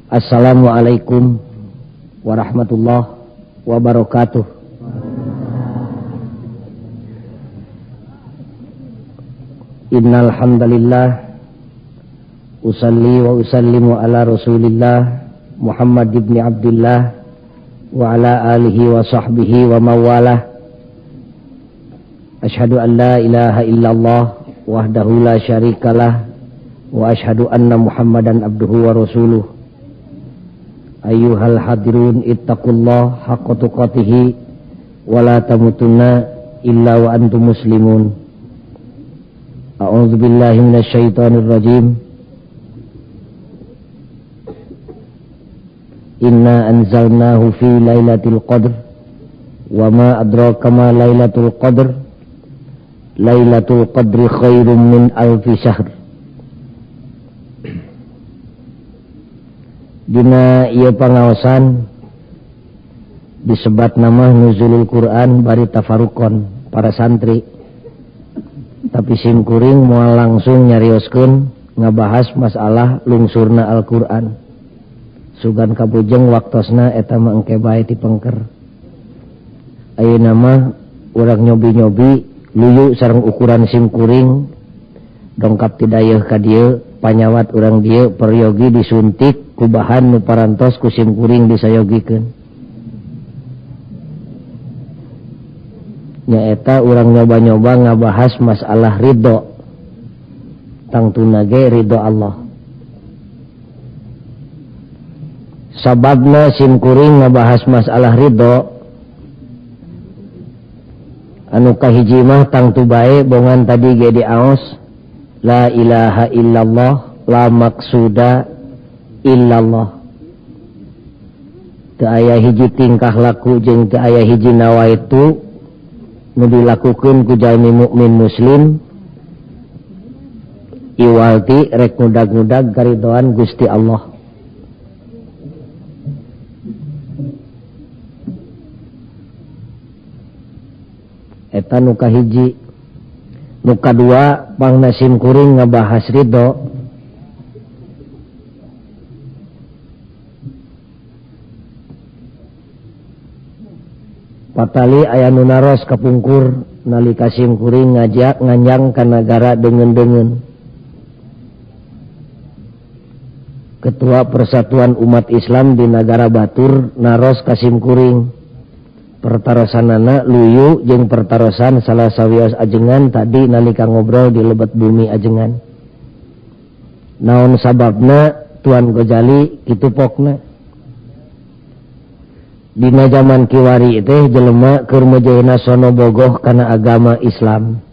Assalamualaikum warahmatullahi wabarakatuh. Innal hamdalillah usalli wa usallimu ala Rasulillah Muhammad ibn Abdullah wa ala alihi wa sahbihi wa mawalah. Ashhadu an la ilaha illallah wahdahu la syarikalah wa ashhadu anna Muhammadan abduhu wa rasuluh. Ayyuhal hadirun ittaqullah haqqa tuqatih wa la tamutunna illa wa antum muslimun. A'udzu billahi minasyaitonir rajim. Inna anzalnahu fi lailatul qadr wa ma adraka ma lailatul qadr. Lailatul qadri khairum min alfi syahr. Dina ieu pangaosan disebat nama nuzulul Quran bari tafarukon para santri. Tapi sim kuring moal langsung nyarioskeun ngabahas masalah lungsurna Al-Quran. Sugan kabujeng waktosna eta mah engke bae ti pengker. Ayeuna mah urang nyobi-nyobi luyu sareng ukuran sim kuring dongkap ti dayeuh ka dieu panyawat urang dieu peryogi disuntik ku bahan nu parantos ku sim kuring disayogikeun. Nyaeta urang nyoba-nyoba ngabahas masalah ridho. Tangtuna ge ridho Allah. Sababna sim kuring ngabahas masalah ridho anu kahiji mah tangtu bae bongan tadi ge diaos la ilaha illallah la maksuda illallah. Teu aya hiji tingkah laku jeung teu aya hiji nawaitu nu dilakukeun ku jalmi mukmin muslim iwalti rek ngudag-ngudag karidoan Gusti Allah. Eta nu kahiji. Nu kadua pangna sim kuring ngabahas ridho. Patali aya nu naros kapungkur nalika sim kuring ngajak nganjang ka nagara deungeun-deungeun. Ketua Persatuan Umat Islam di Nagara Batur naros ka sim kuring. Pertarosanana luyu jeung pertarosan salah sawios ajengan tadi nalika ngobrol di lebet bumi ajengan. Naon sababna Tuan Gojali kitu pokna. Dina zaman kiwari teh jelema keur meujeuhna sono bogoh kana agama Islam.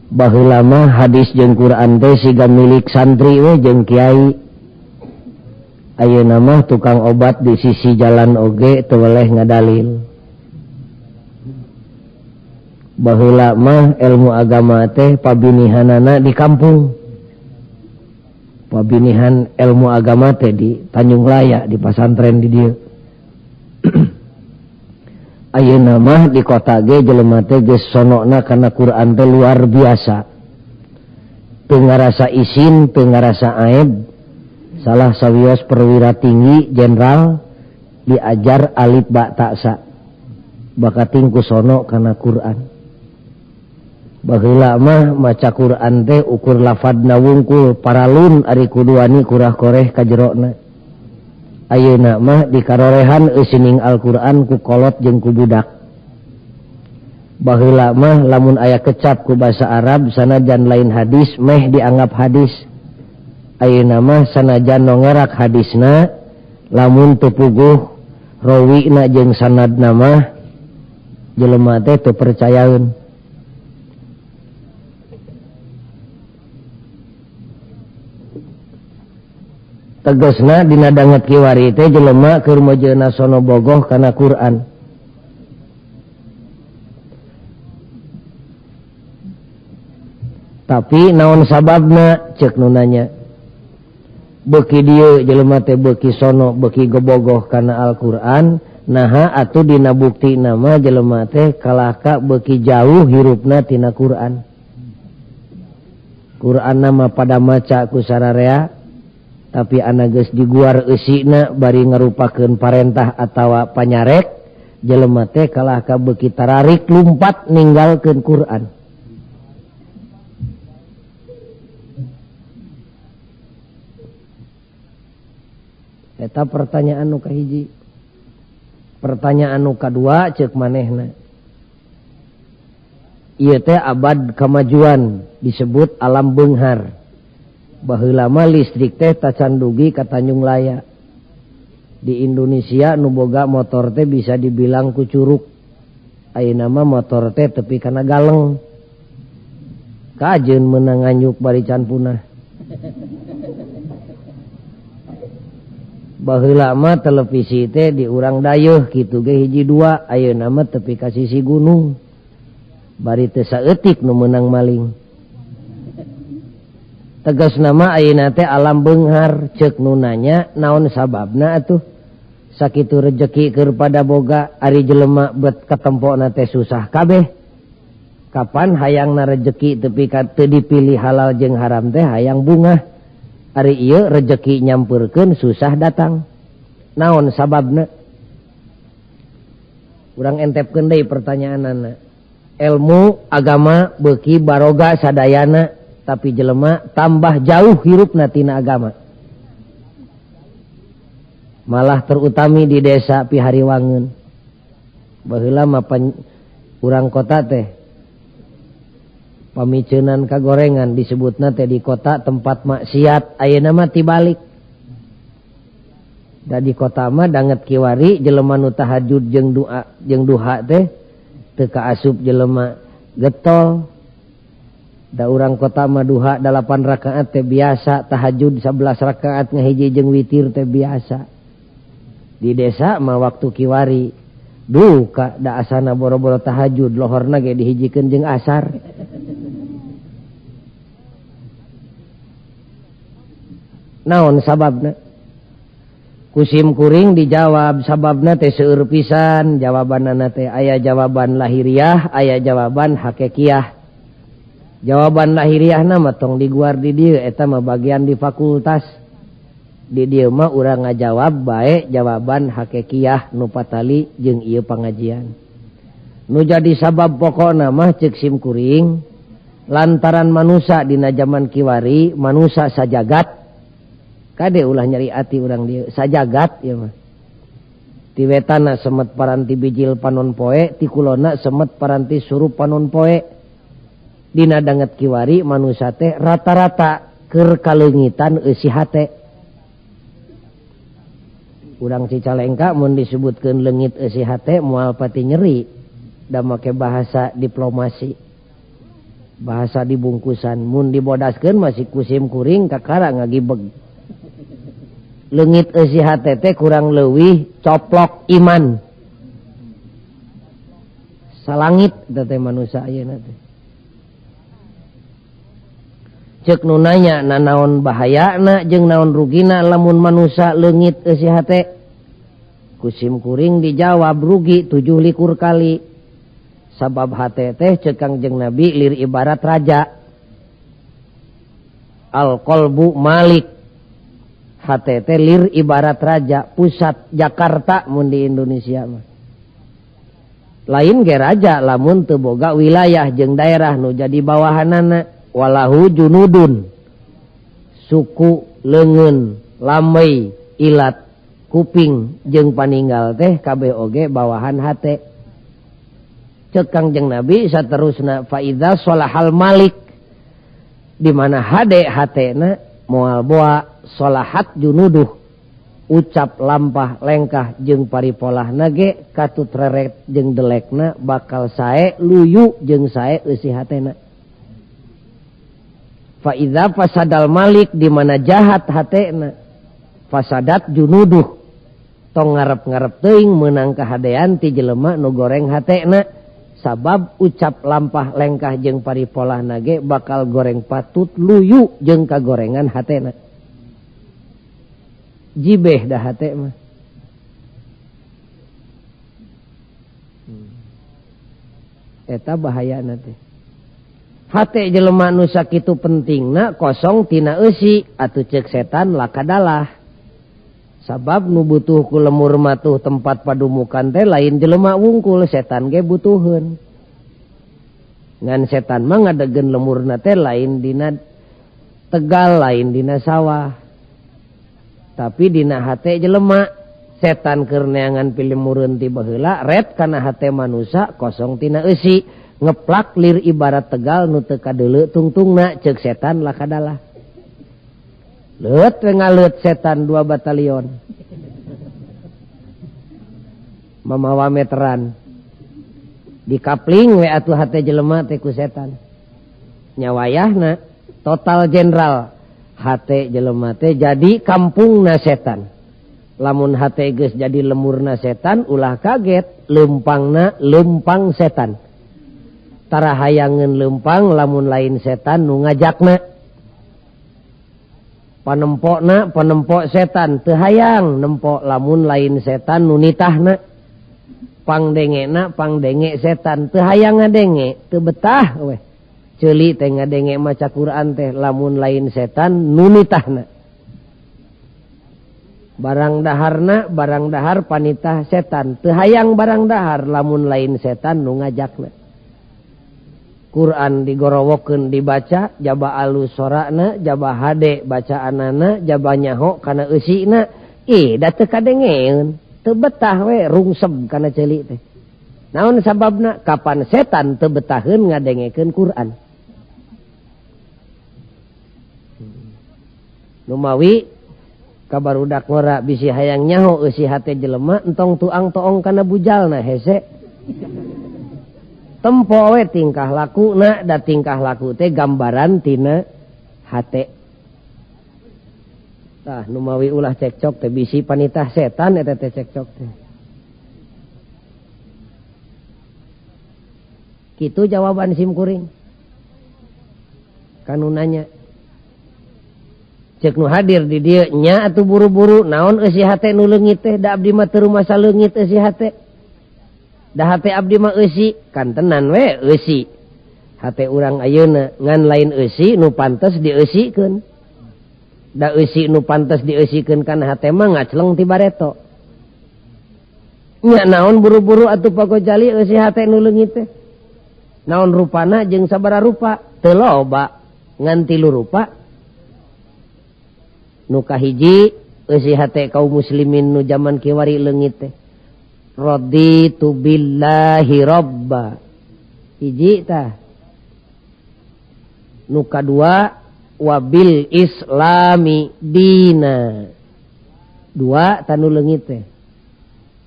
Baheula mah hadis jeung Quran teh siga milik santri we jeung kiai. Ayeuna mah tukang obat di sisi jalan oge teu weleh ngadalil. Baheula mah ilmu agama teh pabinihanana di kampung. Pabinihan ilmu agama teh di Tanjung Raya, di pasantren di dieu. Ayeuna mah di kota ge jelema teh geus sonokna kana Quran teh luar biasa. Teu ngarasa isin, teu ngarasa aib. Salah sawios perwira tinggi jenderal diajar alif ba ta sa. Bakating ku sono kana Quran. Baheula mah maca Quran teh ukur lafadna wungkul paralun ari kuduani kurah koreh ka jerona. Ayeuna mah dikarorehan eusining Al-Qur'an ku kolot jeung ku budak. Baheula mah lamun aya kecap ku basa Arab sanajan lain hadis meh dianggap hadis. Ayeuna mah sanajan nongerak hadisna lamun teu puguh rawina jeung sanadna mah jelema teh teu percayaeun. Tegasna dina danget kiwari teh jelema keur meujeuhna sono bogoh kana Quran. Tapi naon sababna ceuk nu nanya. Beuki dieu jelema teh beuki sono beuki gebogoh kana Al-Qur'an, naha atuh dina bukti nama jelema teh kalahka beuki jauh hirupna tina Quran. Quran nama pada maca ku sararea, Tapi anak geus diguar eusina bari ngarupakeun parentah atawa panyarek jelema teh kalah ka beuki tararik lumpat ninggalkeun Quran. Eta pertanyaan nu kahiji. Pertanyaan nu kadua ceuk manehna. Ieu teh abad kemajuan disebut alam beunghar. Baheula mah listrik teh tacan dugi ka Tanjung Laya. Di Indonesia nu boga motor teh bisa dibilang ku curug. Ayeuna mah motor teh tepi kana galeng. Kajeun meunang nganyuk bari can punah. Baheula mah televisi teh di urang dayeuh kitu ge hiji dua, ayeuna mah tepi ka sisi gunung. Bari teu saeutik nu meunang maling. Tegasna mah ayeuna teh alam beunghar, ceuk nu nanya naon sababna atuh? Sakitu rejeki keur pada boga ari jelema bet katempona teh susah kabeh. Kapan hayangna rejeki tepi ka teu dipilih halal jeung haram teh hayang bungah. Ari ieu rejeki nyampeurkeun susah datang. Naon sababna? Urang entepkeun deui pertanyaanana. Ilmu agama beuki baroga sadayana, tapi jelema tambah jauh hirupna tina agama. Malah terutami di desa Pihariwangeun. Baheula mah urang kota teh pamiceunan kagorengan disebutna teh di kota tempat maksiat, ayeuna mah tibalik. Da di kota mah danget kiwari jelema nu tahajud jeung doa jeung duha teh teu kaasup jelema getol. Da urang kota mah duha 8 rakaat teh biasa, tahajud 11 rakaat ngahiji jeung witir teh biasa. Di desa mah waktu kiwari duka da asana boro-boro tahajud lohorna ge dihijikeun jeung asar. Naon sababna? Kusim kuring dijawab sababna teh seueur pisan, jawabanana teh aya jawaban lahiriah, aya jawaban hakikiah. Jawaban lahiriahna mah tong diguar di dieu, eta mah bagian di fakultas. Di dieu mah urang ngajawab bae jawaban hakikiah nu patali jeung ieu pangajian. Nu jadi sabab pokona mah ceuk sim kuring lantaran manusa dina jaman kiwari manusa sajagat. Kade ulah nyeri ati urang dieu sajagat ieu mah. Ti wetana semet paranti bijil panon poe, ti kulona semet paranti surup panon poe. Dina danget kiwari manusa teh rata-rata keur kaleungitan eusi hate. Urang Cicalengka mun disebutkeun leungit eusi hate moal pati nyeri, da make bahasa diplomasi. Bahasa dibungkusan mun dibodaskeun masih kusim kuring kakara ngagibeg. Leungit eusi hate teh kurang leuwih coplok iman. Salangit teh manusa ayeuna teh. Ceuk nu nanya nanaon bahayana jeung naon rugina lamun manusa leungit eusi hate. Kusim kuring dijawab rugi 27 kali. Sabab hate teh ceuk Kangjeng Nabi lir ibarat raja. Al qalbu malik. Hate teh lir ibarat raja, pusat Jakarta mun di Indonesia mah. Lain ge raja lamun teu boga wilayah jeung daerah nu jadi bawahanana. Walahu junudun, suku leungeun, lamei, ilat, kuping jeung paninggal teh kabeh oge bawahan hate. Ceuk Kangjeng Nabi saterusna fa idza sholahal malik, di mana hade hatena moal boa sholahat junuduh, ucap lampah lengkah jeung paripolahna ge katut reret jeung delekna bakal sae luyu jeung sae eusi hatena. Fa idza fasadal malik, di mana jahat hatena fasadat junuduh, tong ngarep-ngarep teuing meunang kahadean ti jelema nu goreng hatena, sabab ucap lampah lengkah jeung paripolahna ge bakal goreng patut luyu jeung kagorengan hatena. Jibeh dah hate mah. Eta bahayana teh. Hate jelema nu sakitu pentingna kosong tina eusi atuh ceuk setan lakadalah. Sabab nu butuh ku lemur matuh tempat padumukan teh lain jelema wungkul, setan ge butuheun. Ngan setan mah ngadegen lemurna teh lain dina tegal, lain dina sawah. Tapi dina hate jelema. Setan keur neangan pilemureun ti baheula ret kana hate manusa kosong tina eusi, ngeplak lir ibarat tegal nu teu kadeuleu tungtungna ceuk setan lakadalah. Leut we ngaleut setan 2 batalion. Mamawa meteran. Dikapling we atuh hate jelema teh ku setan. Nyawayahna total jenderal hate jelema teh jadi kampungna setan. Lamun hate geus jadi lemurna setan ulah kaget, lempangna lempang setan. Tara hayangeun lempang lamun lain setan nu ngajakna. Panempokna panempok setan teu hayang nempok lamun lain setan nu nitahna. Pangdengena pangdenge setan teu hayang ngadenge, teu betah weh. Ceuli teh ngadenge maca Quran teh lamun lain setan nu nitahna. Barang daharna barang dahar panitah setan teu hayang barang dahar lamun lain setan nu ngajakna. Quran digorowokeun dibaca jaba alus sorana jaba hade bacaanana jaba nyaho kana eusina ih da teu kadengeun teu betah we rungseb kana ceuli teh. Naon sababna? Kapan setan teu betaheun ngadengekeun Quran. Numawi kabarudak ngora bisi hayang nyaho eusi hate jelema entong tuang toong kana bujalna hese. Tempo we tingkah lakuna da tingkah laku teh gambaran tina hate. Tah numawi ulah cekcok teh bisi panitah setan eta teh cekcok teh. Kitu jawaban sim kuring. Kanu nanya. Cek nu hadir di dieu nya atuh buru-buru naon eusi hate nu leungit teh da abdi mah teu rumasa leungit eusi hate. Da hate abdi mah eusi kantenan we eusi. Hate urang ayeuna ngan lain eusi nu pantes dieusikeun. Da eusi nu pantes dieusikeun kana hate mah ngacleng ti bareto. Nya naon buru-buru atuh Pak Gojali eusi hate nu leungit teh. Naon rupana jeung sabaraha rupa? Teu loba ngan tilu rupa. Nu kahiji eusi hate kaum muslimin nu jaman kiwari leungit teh. Raditu billahi robba. Hiji tah. Nu kadua wabil islami dina. Dua tanu leungit teh.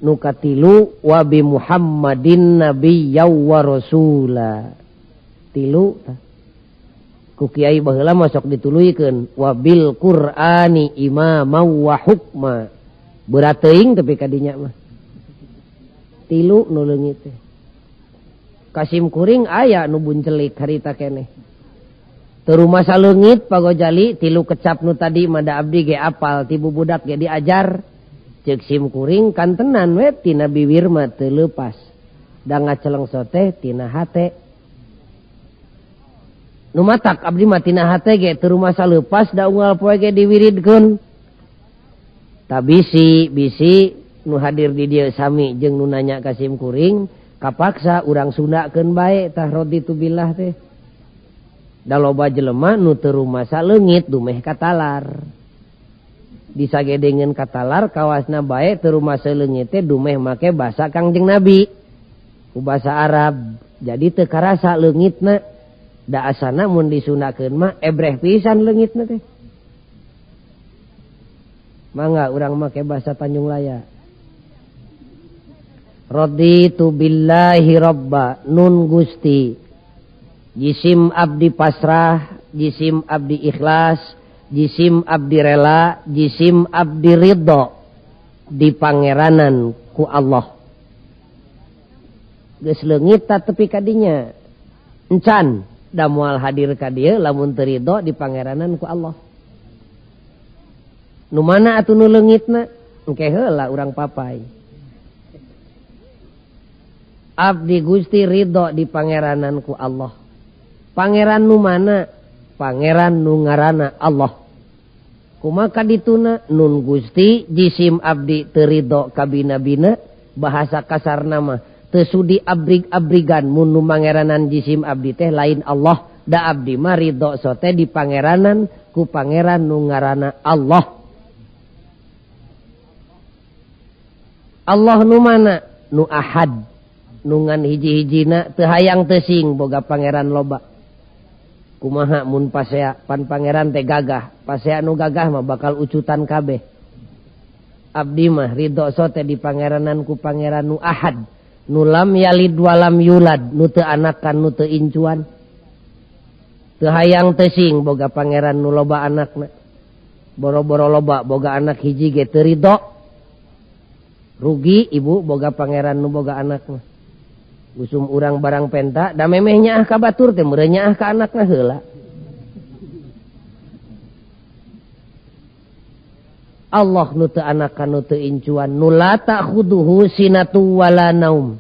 Nu katilu wabi Muhammadin nabiyya wa rasula. Tilu tah. Ku kiai baheula mah sok dituluykeun wabil Qur'ani imama wa hukma. Berat teuing tapi kadinya mah. Tilu nu leungit teh. Kasim kuring aya nu buncelik harita keneh. Teu rumasa leungit Pak Gojali tilu kecap nu tadi mah da abdi ge apal ti bubudak ge diajar. Ceuk sim kuring kantenan we tina biwir mah teu leupas. Da ngaceleng teh tina hate. Nu matak abdi mah tina hate ge teu rumasa leupas da unggal poe ge diwiridkeun. Ta bisi bisi nu hadir di dieu sami jeung nu nanya ka sim kuring kapaksa urang Sundakeun bae tah raditu billah teh. Da loba jelema nu teu rumasa leungit dumeh katalar. Disagedengeun katalar kawasna bae teu rumasa leungit teh dumeh make basa Kangjeng Nabi ku basa Arab. Jadi teu karasa leungitna. Da asana mun disundakeun mah ebreh pisan leungitna teh. Mangga urang make basa Tanjung Laya. Raditu billahi robba nun Gusti. Jisim abdi pasrah, jisim abdi ikhlas, jisim abdi rela, jisim abdi ridho di pangeranan ku Allah. Geus leungit ta tepi ka dinya. Encan da moal hadir ka dieu lamun teu ridho di pangeranan ku Allah. Nu mana atuh nu leungitna? Engke heula urang papai. Abdi Gusti ridho di pangeranan ku Allah. Pangeran nu mana? Pangeran nu ngaranna Allah. Kumaha dituna nun Gusti jisim abdi teu ridho ka bina-bina, bahasa kasarna mah teu sudi abrig-abrigan mun nu mangeranan jisim abdi teh lain Allah. Da abdi mah ridho sote di pangeranan ku pangeran nu ngaranna Allah. Allah nu mana? Nu ahad, nu ngan hiji-hijina teu hayang teu sing boga pangeran loba. Kumaha mun pasea pan pangeran teh gagah, pasea nu gagah mah bakal ucutan kabeh. Abdi mah ridho sote di pangeranan ku pangeran nu ahad, nu lam yalid walam yulad, nu teu anakan nu teu incuan. Teu hayang teu sing boga pangeran nu loba anakna. Boro-boro loba boga anak hiji ge teu ridho. Rugi ibu boga pangeran nu boga anakna. Usum urang barang penta da memeh nyaah ka batur teh meureun nyaah ka anakna heula. Allah nu teu anakan nu teu incuan, nu la ta'khuduhu sinatu wala naum.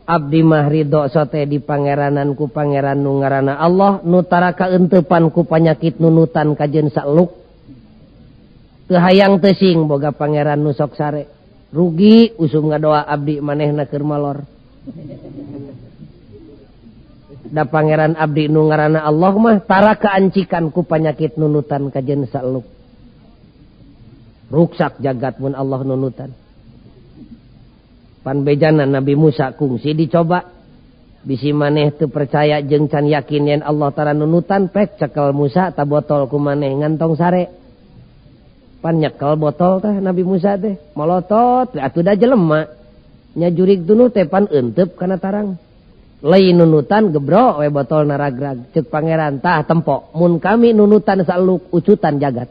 Abdi mah ridho sote di pangeranan ku pangeran nu ngaranna Allah, nu tara kaeuntepan ku panyakit nunutan kajeun saeluk. Teu hayang teu sing boga pangeran nu sok sare. Rugi usum ngadoa abdi manehna keur malor. Da pangeran abdi nu ngaranna Allah mah tara kaancikan ku panyakit nunutan kajeun saeluk. Ruksak jagat mun Allah nunutan. Pan bejana Nabi Musa kungsi dicoba. Bisi maneh teu percaya jeung can yakin yen Allah tara nunutan, pek cekel Musa ta botol ku maneh ngantong sare. Pan nyekel botol teh Nabi Musa teh molotot atuh da jelema. Nya jurig tunu teh pan euteup kana tarang. Lain nunutan gebro we botol naragrag. Ceuk pangeran tah tempo mun kami nunutan saluk ucutan jagat.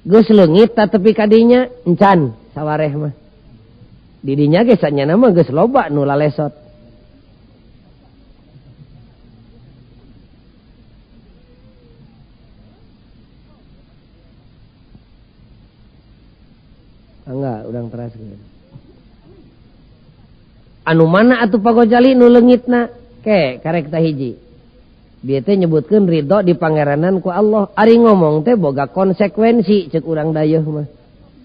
Geus leungit ta tepi ka dinya encan sawareh mah. Di dinya ge sanyana mah geus loba nu lalesot. Enggak, urang teraskeun. Anu mana atuh Pak Gojali nu leungitna? Ke karek tah hiji. Bieu teh nyebutkeun ridho di pangeranan ku Allah. Ari ngomong teh boga konsekuensi ceuk urang dayeuh mah.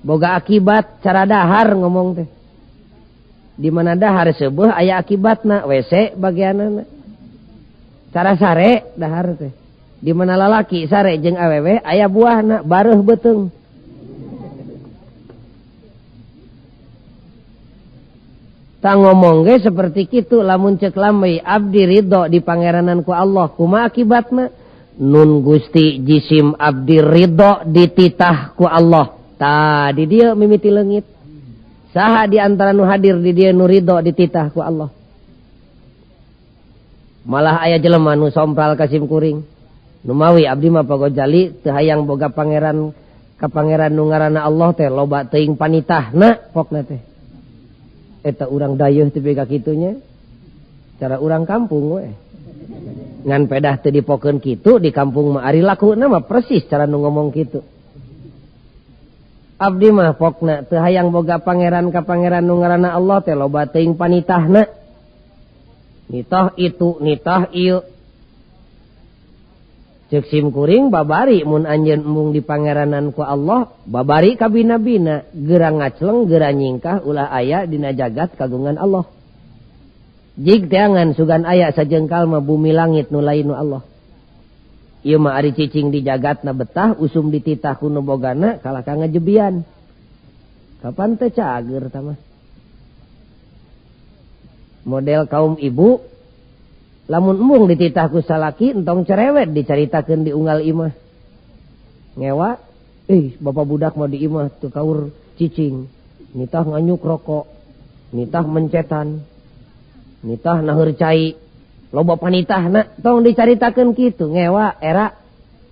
Boga akibat cara dahar ngomong teh. Di mana dahar seubeuh aya akibatna, WC bagianana. Cara sare dahar teh. Di mana lalaki sare jeung awewe aya buahna, bareuh beuteung. Ta ngomong ge seperti kitu lamun ceuk lamai abdi ridho di pangeranan ku Allah, kumaha akibatna? Nun Gusti jisim abdi ridho dititah ku Allah. Ta di dieu mimiti leungit. Saha di antara nu hadir di dieu nu ridho dititah ku Allah? Malah aya jelema nu sompral ka sim kuring. Nu mawi abdi mah Pak Gojali teu hayang boga pangeran ka pangeran nu ngaranna Allah teh loba teuing panitahna pokna teh. Eta urang dayeuh teu ka kitunya. Cara urang kampung we. Ngan pedah teu dipokeun kitu di kampung mah ari lakuna mah persis cara nu ngomong kitu. Abdi mah pokna teu hayang boga pangeran ka pangeran nu ngaranna Allah teh loba teuing panitahna. Nitah itu, nitah ieu. Ceuk sim kuring babari mun anjeun embung di pangeranan ku Allah, babari ka bina-bina, geura ngacleng, geura nyingkah ulah aya dina jagat kagungan Allah. Jig teangan sugan aya sajengkal mah bumi langit nu lain nu Allah. Ieu mah ari cicing di jagatna betah, usum dititah ku nu bogana kalah ka ngajebian. Kapan teh cager tah mah? Model kaum ibu lamun embung dititah ku salaki entong cerewet dicaritakeun di unggal imah. Ngewa, bapak budak mah di imah teu kaur cicing. Nitah nganyuk rokok, nitah mencetan, nitah naheur cai. Loba panitahna tong dicaritakeun kitu ngewa era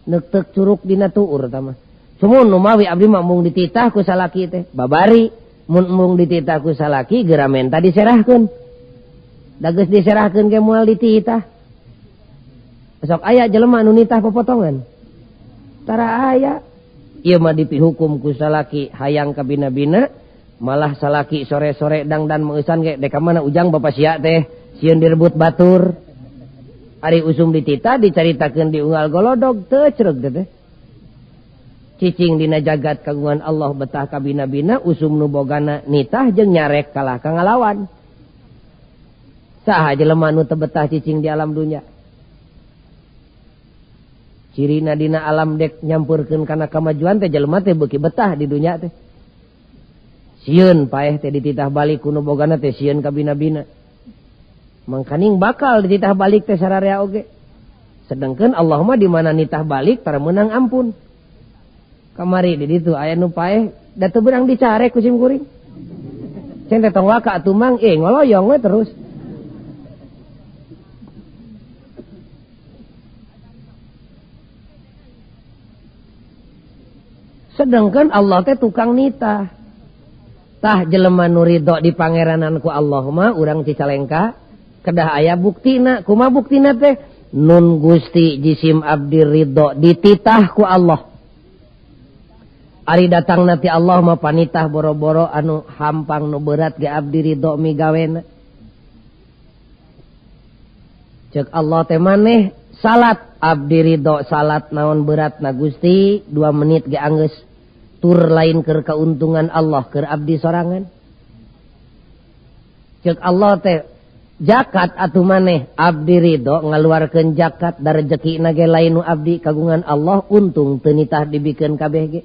neukteuk curug dina tuur tah mah. Sumun nu mawi abdi mah embung dititah ku salaki teh babari, mun embung dititah ku salaki geura menta diserahkeun. Da geus diserahkeun ge moal dititah. Sok aya jelema nu nitah popotongan. Tara aya. Ieu mah dipihukum ku salaki hayang ka bina-bina, Malah salaki sore-sore dangdan meusan ge dek ka mana ujang bapa sia teh sieun direbut batur. Ari usum ditita dicaritakeun di unggal golodog teu cereg teh. Cicing dina jagat kagungan Allah betah kabina-bina usum nu bogana nitah jeung nyarek kalah ka ngalawan. Saha jelema nu teu betah cicing di alam dunya. Cirina dina alam dek nyampurkeun kana kamajuan teh jelema teh beuki betah di dunya teh. Sieun paeh teh dititah balik ku nu bogana teh sieun kabina-bina. Mangkaning bakal dititah balik teh sararea oge. Sedangkan Allah mah di mana nitah balik tara meunang ampun. Kamari di ditu aya nu paeh da teu beurang dicarek ku sim kuring. Ceng teh tong waka atuh mang ngoloyong we terus. Sedangkan Allah teh tukang nitah. Tah jelema nu ridho di pangeranan ku Allah mah urang Cicalengka kedah aya buktina. Kumaha buktina teh? Nun Gusti jisim abdi ridho dititah ku Allah. Ari datang nanti Allah mah panitah boro-boro anu hampang nu berat ge abdi ridho migawena. Cek Allah teh maneh salat abdi ridho salat naon berat na Gusti 2 menit ge anggeus. Tur lain keur keuntungan Allah keur abdi sorangan. Cek Allah teh zakat atuh maneh abdi ridho ngaluarkeun zakat da rejekina ge lain nu abdi kagungan Allah untung teu nitah dibikeun kabeh ge.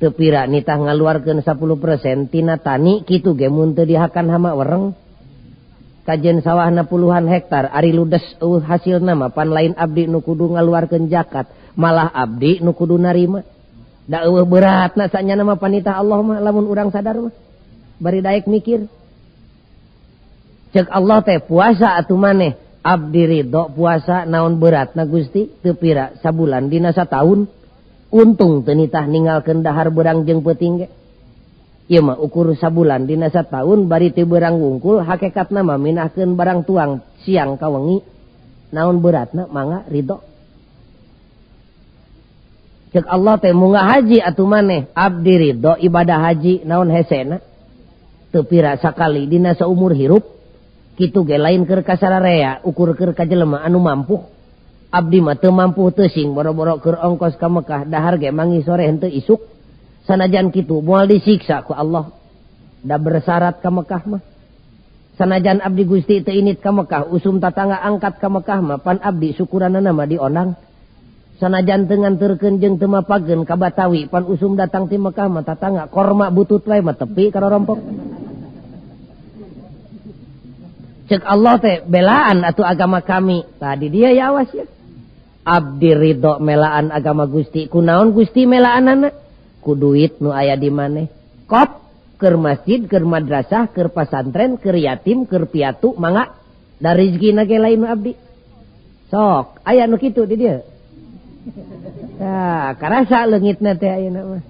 Teu pira nitah ngaluarkeun 10% tina tani kitu ge mun teu dihakan hama wereng. Kajen sawahna puluhan hektar ari ludes eueuh hasilna mah pan lain abdi nu kudu ngaluarkeun zakat malah abdi nu kudu narima. Da eueuh beratna sanyana mah panitah Allah mah lamun urang sadar mah. Bari daek mikir. Cek Allah teh puasa atuh maneh abdi ridho puasa naon beratna Gusti teu pira sabulan dina sataun. Untung teu nitah ninggalkeun dahar beurang jeung peuting ge. Ieu mah ukur sabulan dina sataun bari teu beurang wungkul hakikatna mah minahkeun barang tuang siang ka wengi. Naon beratna mangga ridho. Cek Allah teh munggah haji atuh maneh abdi ridho ibadah haji naon hesena teu pira sakali dina saumur hirup kitu ge lain keur ka sararea ukur keur ka jelema anu mampu. Abdi mah teu mampu teu sing boro-boro keur ongkos ka Mekah dahar ge mangi sore henteu isuk sanajan kitu moal disiksa ku Allah da bersyarat ka Mekah mah. Sanajan abdi Gusti teu init ka Mekah usum tatangga angkat ka Mekah mah pan abdi syukuranana mah diondang. Sanajan teu nganterkeun jeung teu mapageun ka Batawi pan usum datang ti Mekah mah tatangga korma butut wae mah tepi ka rorompok. Cek Allah teh belaan atuh agama kami. Tadi dia ya awas ya. Abdi ridho melaan agama Gusti. Kunaon Gusti melaanana? Ku duit nu aya di maneh. Kop keur masjid, keur madrasah, keur pasantren, keur yatim, keur piatu mangga da rezekina ge lain nu abdi. Sok aya nu kitu di dieu. Tah, karasa leungitna teh ayeuna mah.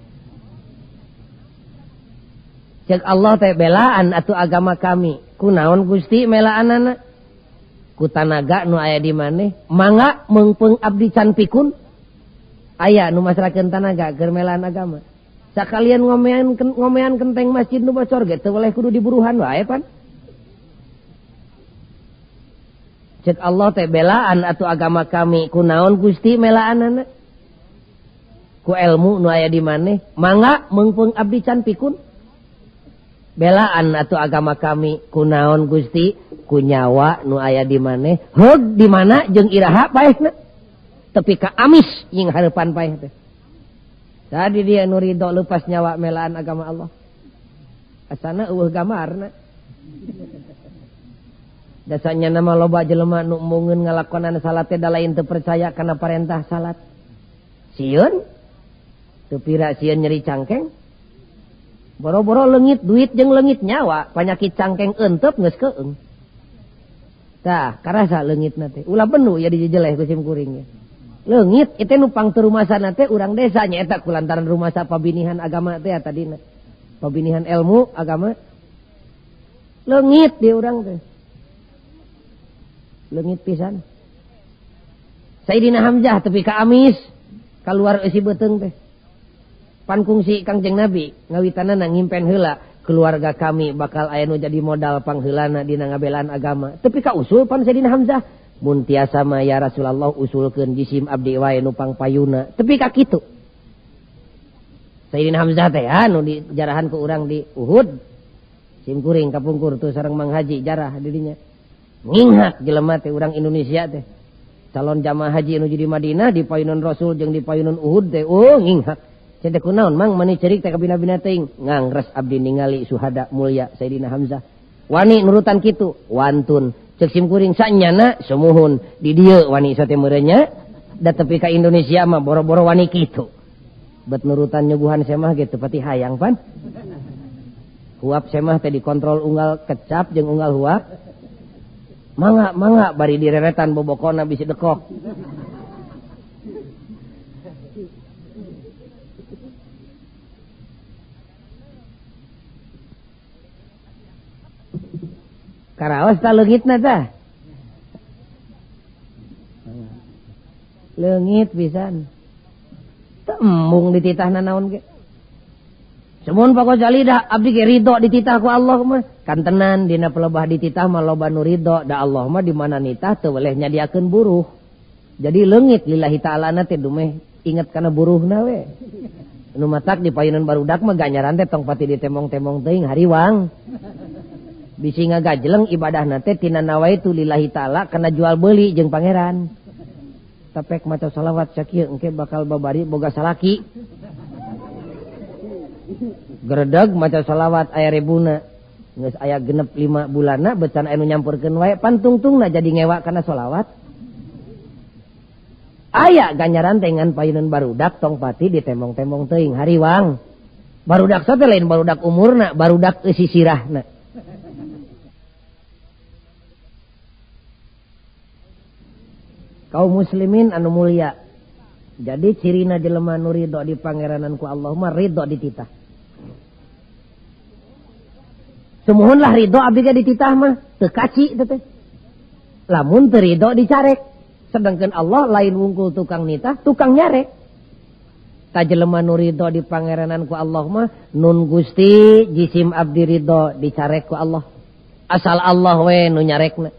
Cek Allah teh belaan atuh agama kami. Kunaon Gusti melaanana? Ku tanaga nu aya di maneh, mangga meungpeung abdi can pikun. Aya nu masrakeun tanaga keur melaan agama. Sakalian ngomean kenteng masjid nu bocor ge teu weleh kudu diburuhan wae pan. Cek Allah teh belaan atuh agama kami. Kunaon Gusti melaanana? Ku ilmu nu aya di maneh, mangga meungpeung abdi can pikun. Belaan atuh agama kami. Kunaon Gusti? Ku nyawa nu aya di maneh, heug di mana jeung iraha paehna. Tepi ka amis jeung hareupan paeh teh. Tadi dia nu ridho lepas nyawa melaan agama Allah. Asana eueuh gambarna. Dasanya nama loba jelema nu embungeun ngalakonan salat teh da lain teu percaya kana parentah salat. Sieun teu pira sieun nyeri cangkeng. Boro-boro leungit duit jeung leungit nyawa, panyakit cangkeng eenteup geus keung. Tah, karasa leungitna teh. Ulah benu ya dijejeleh ku sim kuring. Leungit itu nu pang teu rumasana teh urang desa nya eta kulantaran rumasa pabinihan agama teh tadina. Pabinihan ilmu agama. Leungit di urang teh. Leungit pisan. Sayyidina Hamzah tepi ka amis kaluar eusi beuteung teh. Pan kungsi Kangjeng Nabi ngawitanana ngimpen heula Keluarga kami bakal aya nu jadi modal pangheulana dina ngabelaan agama. Tepi ka usul pan Sayyidina Hamzah. Mun tiasa mah ya Rasulullah usulkeun jisim abdi wae nu pangpayuna. Tepi ka kitu. Sayyidina Hamzah teh anu dijarahan ku urang di Uhud. Sim kuring kapungkur tuh sareng Mang Haji jarah dirinya. Nginghak jelema teh urang Indonesia teh. Calon jamaah haji nu di Madinah di payunan Rasul jeung di payunan Uhud teh oh nginghak. Cenah teh kunaon Mang mani cerik teh kabina-bina teuing. Ngangres abdi ningali suhada mulia Sayyidina Hamzah. Wani nurutan kitu, wantun. Ceuk sim kuring sanyana sumuhun di dieu wani sate meureunnya da tepi ka Indonesia mah boro-boro wani kitu. Bet nurutan nyuguhan semah ge teu pati hayang pan. Huap semah teh dikontrol unggal kecap jeung unggal huap. Mangga mangga bari direretan bobokona bisi dekok. Karaos ta leungitna tah. Leungit pisan. Teu embung dititahna naon ge. Semun Pak Ghazali dah abdi ge ridho dititah ku Allah mah. Kantenan dina pelebah dititah mah loba nu ridho da Allah mah di mana nitah teu weleh nyadiakeun buruh. Jadi leungit lillahi ta'ala na teh dumeh inget kana buruhna we. Nu matak di payunan barudak mah ganjaran teh tong pati ditemong-temong teuing hariwang. Bisi ngagajeleng ibadahna teh tina nawaitu lillahi ta'ala kana jual beuli jeung pangeran. Tapek maca salawat sakieu engke bakal babari boga salaki. Gredeg maca salawat aya rebuna geus aya genep 5 bulanna becan aya nu nyampurkeun wae pantungtungna jadi ngewa kana salawat. Aya ganjaran teh ngan payunan barudak tong pati ditemong-temong teuing hariwang. Barudak teh lain barudak umurna, barudak eusi sirahna. Kaum muslimin anu mulia. Jadi cirina jelema nu ridho di pangeranan ku Allah mah ridho dititah. Sumuhunlah ridho abdi ge dititah mah teu kaci teh teh. Lamun teu ridho dicarek. Sedangkan Allah lain wungkul tukang nitah, tukang nyarek. Ta jelema nu ridho di pangeranan ku Allah mah nun Gusti jisim abdi ridho dicarek ku Allah. Asal Allah we nu nyarekna.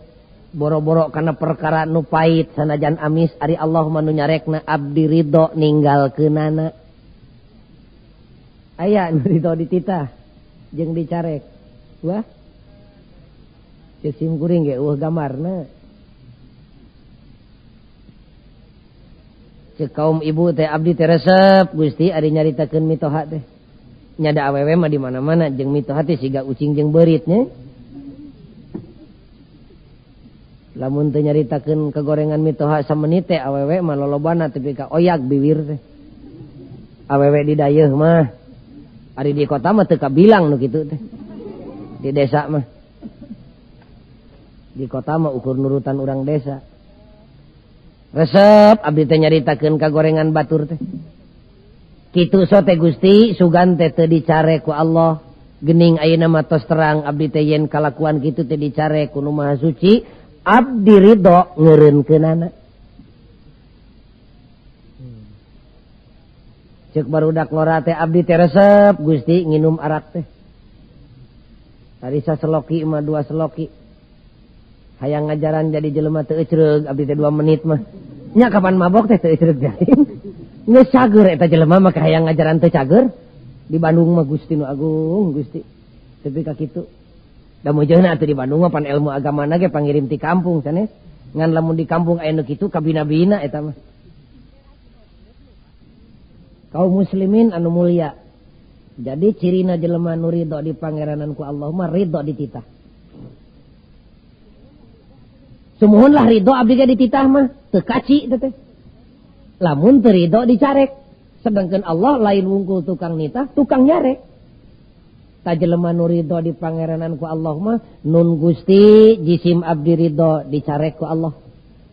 Boro-boro kana perkara nu pahit sanajan amis ari Allah mah nu nyarekna abdi ridho ninggalkeunana. Aya nu ridho dititah jeung dicarek. Wah. Ceuk sim kuring ge eueuh gambarna. Ceuk kaum ibu teh abdi teh resep Gusti ari nyaritakeun mitoha teh. Nya da awewe mah di mana-mana jeung mitoha teh siga ucing jeung beurit nya. Lamun teu nyaritakeun kegorengan mitoha samenit teh awewe mah lolobana tepi ka oyak biwir teh. Awewe di dayeuh mah. Ari di kota mah teu kabilang nu kitu teh. Di desa mah. Di kota mah ukur nurutan urang desa. Resep abdi teh nyaritakeun kagorengan batur teh. Kitu so teh Gusti sugan teh teu dicare ku Allah. Geuning ayeuna mah tos terang abdi teh yen kalakuan kitu teh dicare ku Nu Maha Suci. Abdi ridho ngeureunkeunana. Ceuk barudak ngora teh abdi teh resep Gusti nginum arak teh. Tadi saseloki mah 2 seloki. Hayang ngajaran jadi jelema teu ecreug abdi teh 2 menit mah. Nya kapan mabok teh teu ecreug jaring. Geus cager eta jelema mah hayang ngajaran teu cager. Di Bandung mah Gusti nu agung Gusti. Tepi ka kitu. Da meujeuna atuh di Bandung mah pan ilmu agamana ge pangirim ti kampung sanes. Ngan lamun di kampung aya nu kitu kabina-bina eta mah. Kaum muslimin anu mulia. Jadi cirina jelema nu ridho di pangeranan ku Allah mah ridho dititah. Sumuhunlah ridho abdi ge dititah mah teu kaci teh teh. Lamun teu ridho dicarek. Sedangkan Allah lain wungkul tukang nitah, tukang nyarek. Ta jelema nu ridho di pangeranan ku Allah mah nun Gusti jisim abdi ridho dicarek ku Allah.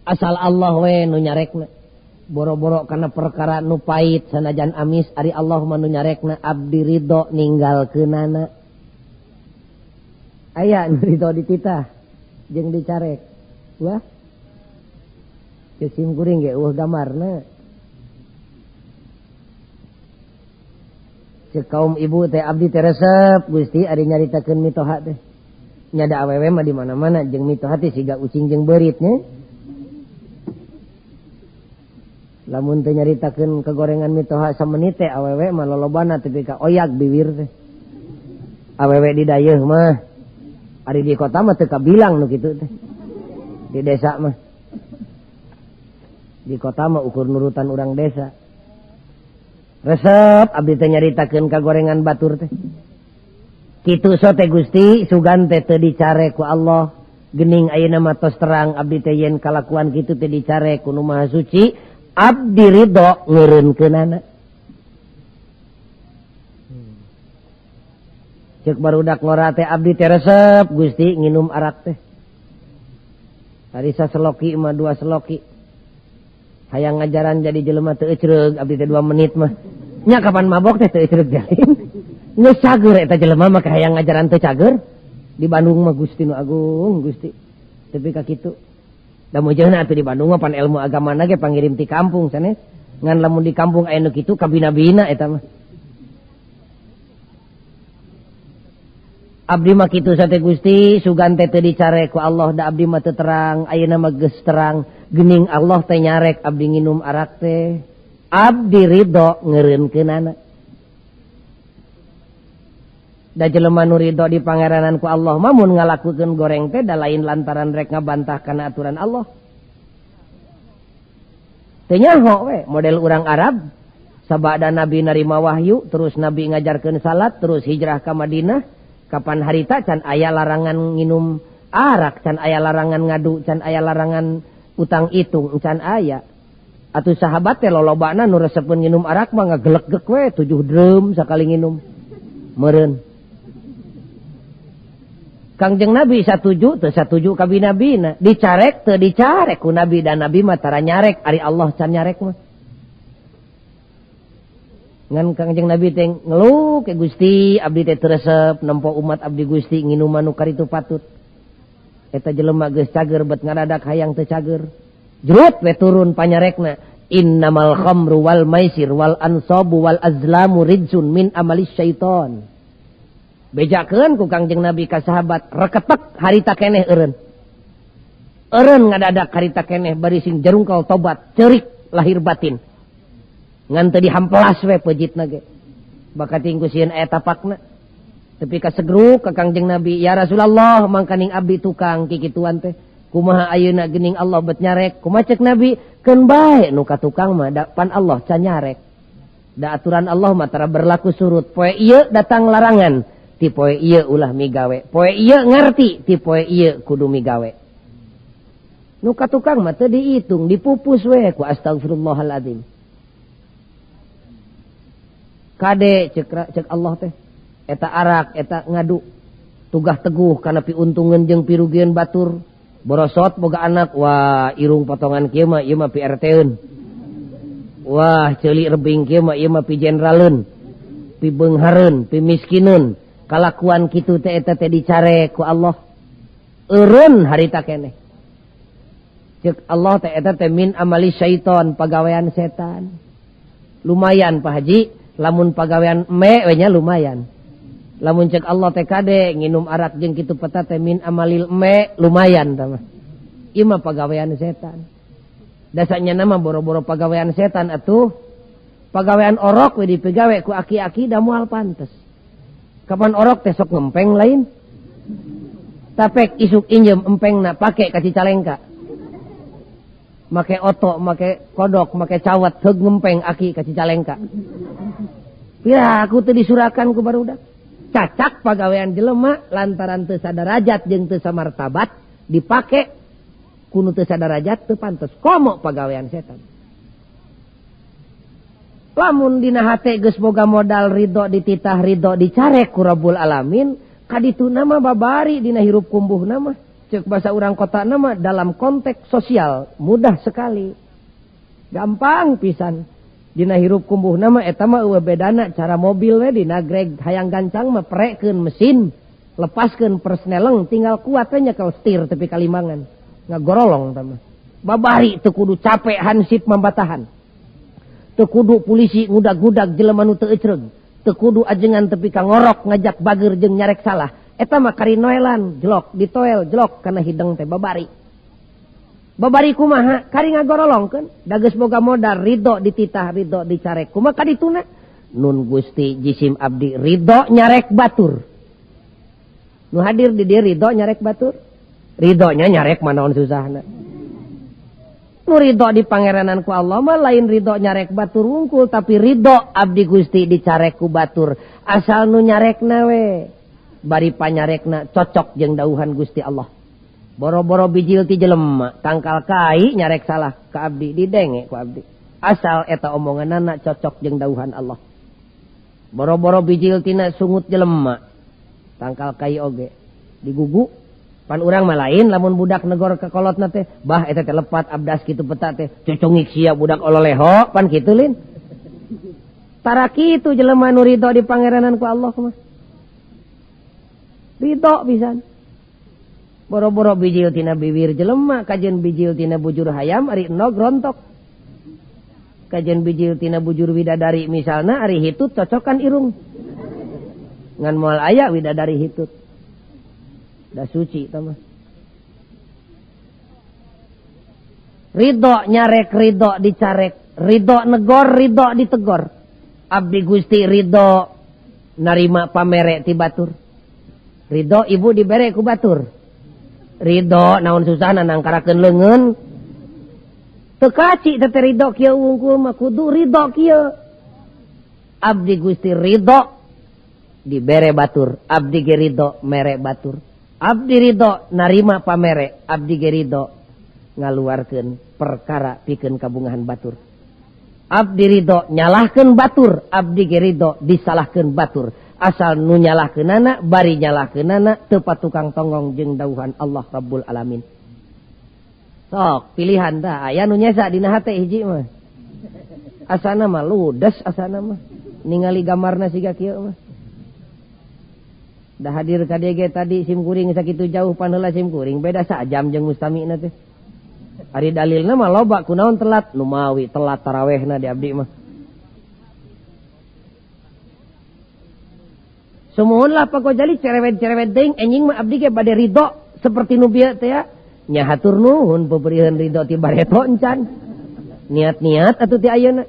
Asal Allah we nu nyarekna. Boro-boro kana perkara nu pahit sanajan amis ari Allah mah nu nyarekna abdi ridho ninggalkeunana. Aya nu ridho dititah jeung dicarek. Wah. Ceuk sim kuring ge eueuh gambarna. Cek kaum ibu teh abdi teh resep Gusti ari nyaritakeun mitoha teh. Nya da awewe mah di mana-mana jeung mitoha teh siga ucing jeung beurit nya. Lamun teh nyaritakeun kegorengan mitoha samenit teh awewe mah lolobana tepi ka oyak bibir teh. Awewe di dayeuh mah ari di kota mah teu kabilang nu kitu teh. Di desa mah. Di kota mah ukur nurutan urang desa. Resep abdi teh nyaritakeun kagorengan batur teh. Kitu so teh Gusti sugan teh teu dicare ku Allah. Geuning ayeuna mah tos terang abdi teh yen kalakuan kitu teh dicare ku Nu Maha Suci, abdi ridho ngeureunkeunana. Ceuk barudak ngora teh abdi teh resep Gusti nginum arak teh. Tadi saseloki mah dua seloki. Hayang ngajaran jadi jelema teu ecreug abdi teh 2 menit mah. Nya kapan mabok teh teu ecreug jalin. Geus cager eta jelema mah hayang ngajaran teu cager. Di Bandung mah Gusti nu agung Gusti. Tepi ka kitu. Da mujeuhna atuh di Bandung mah pan ilmu agamana ge pangirim ti kampung sanes. Ngan lamun di kampung aya nu kitu kabina-bina eta mah. Abdi mah kitu sate Gusti sugan teh teu dicare ku Allah da abdi mah teu terang ayeuna mah geus terang. Gening Allah teh nyarek abdi nginum arak teh. Abdi ridho ngeureunkeunana. Da jelema nu ridho di pangeranan ku Allah mah mun ngalakukeun goreng teh da lain lantaran rek ngabantah kana aturan Allah. Teu nyaho we model urang Arab sabada Nabi narima wahyu terus Nabi ngajarkeun salat terus hijrah ka Madinah kapan harita can aya larangan nginum arak can aya larangan ngadu can aya larangan utang itung can aya. Atuh sahabat teh lolobana nu resepeun nginum arak mah ngagelegeg we 7 drum sakali nginum. Meureun. Kangjeng Nabi satuju teu satuju ka bina-bina, dicarek teu dicarek ku Nabi dan Nabi mah tara nyarek ari Allah can nyarek mah. Ngan Kangjeng Nabi teh ngeluh ke Gusti abdi teh teu resep nempo umat abdi Gusti nginuman nu karitu patut. Eta jelema geus cager bet ngadadak hayang teu cager. Jrut we turun panyarekna innamal khamru wal maisir wal ansabu wal azlamu rijsun min amalis syaiton. Bejakeun ku Kangjeng Nabi ka sahabat reketek harita keneh eureun. Eureun ngadadak harita keneh bari sing jarungkal tobat ceurik lahir batin. Ngan teu dihampelas we peujitna ge. Bakating ku sieun aya tapakna. Tepi ka segruk ka Kangjeng Nabi, ya Rasulullah mangkaning abdi tukang kikituan teh. Kumaha ayeuna geuning Allah bet nyarek? Kumaha cek Nabi? Keun bae nu ka tukang mah da pan Allah can nyarek. Da aturan Allah mah tara berlaku surut. Poe ieu datang larangan, ti poe ieu ulah migawe. Poe ieu ngarti, ti poe ieu kudu migawe. Nu ka tukang mah teu diitung, dipupus we ku astagfirullahaladzim. Kade cek Allah teh eta arak eta ngadu tugah teguh kana piuntungeun jeung pirugieun batur borosot boga anak wah irung potongan kieu mah ieu mah pi RT-eun wah ceuli rebing kieu mah ieu mah pi jenderaleun pi beunghareun pi miskineun kalakuan kitu teh eta teh dicare ku Allah eureun harita keneh cek Allah teh eta teh min amali syaiton pagawean setan lumayan Pak Haji lamun pagawean me we nya lumayan. Lamun cek Allah teh kade nginum arak jeung kitu peta teh min amalil me lumayan tah mah. Ieu mah pagawean setan. Dasanya nama boro-boro pagawean setan atuh. Pagawean orok we dipigawe ku aki-aki da moal pantes. Kapan orok teh sok ngempeng lain? Tapek isuk injem empengna pake ka Cicalengka. Make oto, make kodok, make cawat heug ngempeng aki ka Cicalengka. Ya aku teh disurakan ku barudak. Cacak pagawean jelema lantaran teu sadarajat jeung teu samartabat dipake ku nu teu sadarajat teu pantes komo pagawean setan. Lamun dina hate geus boga modal ridho dititah ridho dicarek ku Rabbul Alamin kadituna mah babari dina hirup kumbuhna mah ceuk basa urang kota na mah dalam konteks sosial mudah sekali. Gampang pisan. Dina hirup kumbuh nama eta mah eueuh bedana cara mobil we dina greg hayang gancang mah prekeun mesin lepaskeun persneleng tinggal kuat we nyekel setir tepi kalimangan ngagorolong tah mah babari teu kudu capek hansip mambatahan teu kudu polisi ngudag-ngudag jelema nu teu ecreug Teu kudu ajengan tepi ka ngorok ngajak bager jeung nyarek salah. Eta mah kari noelan jelok ditoel jelok kana hideng teh babari. Babari kumaha kari ngagorolongkeun da geus boga modal ridho dititah ridho dicarek kumaha kadituna nun Gusti jisim abdi ridho nyarek batur. Nu hadir di dieu ridho nyarek batur. Ridhonya nyarek manaon susahna. Nu ridho di pangeranan ku Allah mah lain ridho nyarek batur wungkul tapi ridho abdi Gusti dicarek ku batur. Asal nu nyarekna we bari panyarekna cocok jeung dauhan Gusti Allah. Boro-boro bijil ti jelema tangkal kai nyarek salah ka abdi didenge ku abdi. Asal eta omonganana cocok jeung dauhan Allah. Boro-boro bijil tina sungut jelema tangkal kai oge digugu. Pan urang mah lain lamun budak negor ka kolotna teh bah eta teh lepat abdas kitu peta teh cocongik sia budak ololeho pan kitu lin. Tara kitu jelema nu ridho di pangeranan ku Allah mah. Ridho pisan. Boro-boro bijil tina bibir jelema kajen bijil tina bujur hayam ari endog rontok. Kajen bijil tina bujur widadari misalna ari hitut cocokan irung. Ngan moal aya widadari hitut. Da suci tah mah. Ridho nyarek ridho dicarek, ridho negor ridho ditegor. Abdi Gusti ridho narima pamere ti batur. Ridho ibu dibere ku batur. Ridho naon susahna nangkarakeun leungeun. Teu kaci teh ridho kieu wungkul mah kudu ridho kieu. Abdi Gusti ridho dibere batur, abdi ge ridho mere batur. Abdi ridho narima pamere, abdi ge ridho ngaluarkeun perkara pikeun kabungahan batur. Abdi ridho nyalahkeun batur, abdi ge ridho disalahkeun batur. Asal nu nyalahkeunana bari nyalahkeunana teu patukang tonggong jeung dauhan Allah Rabbul Alamin. Sok pilihan tah aya nu nyesa dina hate hiji mah. Asana mah ludes asana mah ningali gambarna siga kieu mah. Dah hadir ka dieu ge tadi sim kuring sakitu jauh panheula sim kuring beda sajam jeung mustamina teh. Ari dalilna mah loba kunaon telat nu mawi telat tarawehna di abdi mah. Sumuhun lah Pak Gojali cerewet-cerewet deing enjing mah abdi ge bade ridho seperti nu bieu teh ya. Nya hatur nuhun peperiheun ridho ti bareto encan. Niat-niat atuh ti ayeuna.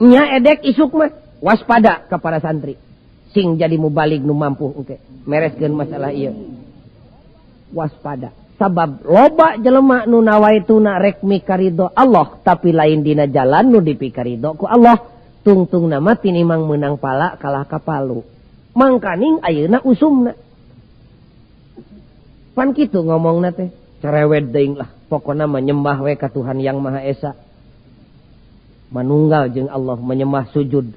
Nya edek isuk mah waspada ka para santri. Sing jadi mubalig nu mampu engke mereskeun masalah ieu. Waspada sabab loba jelema nu nawaituna rek mikaridho Allah tapi lain dina jalan nu dipikaridho ku Allah. Tungtungna mah tinimang meunang pala kalah ka palu. Mangkaning ayeuna usumna. Pan kitu ngomongna teh cerewet deing lah pokona mah nyembah we ka Tuhan Yang Maha Esa. Manunggal jeung Allah menyembah sujud.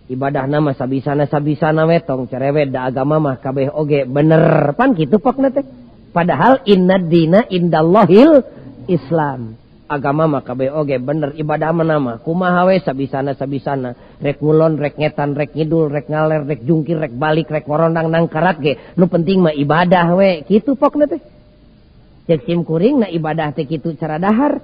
Ibadah nama sabisana-sabisana we tong cerewet da agama mah kabeh oge bener pan kitu pokna teh. Padahal inna dina indallahil Islam. Agama mah kabeh oge bener ibadah mah nama kumaha we sabisana-sabisana rek ngulon rek ngetan rek ngidul rek ngaler rek jungkir rek balik rek ngorondang nangkarat ge nu penting mah ibadah we kitu pokna teh. Cek sim kuring na ibadah teh kitu cara dahar.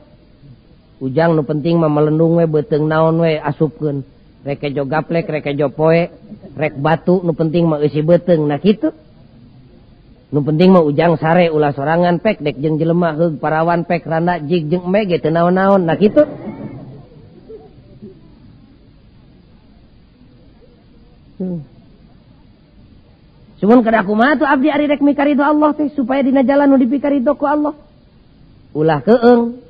Ujang nu penting mah melendung we beuteung naon we asupkeun. Rek kejo gaplek, rek kejo poe, rek batu, nu penting mah eusi beuteung nah kitu. Nu penting mah ujang sare ulah sorangan pek dek jeung jelema heug parawan pek randa jig jeung embe ge teu naon-naon nah kitu. Cuman kada kumaha tuh abdi ari rek mikaridho Allah teh supaya dina jalan nu dipikaridho ku Allah. Ulah keung.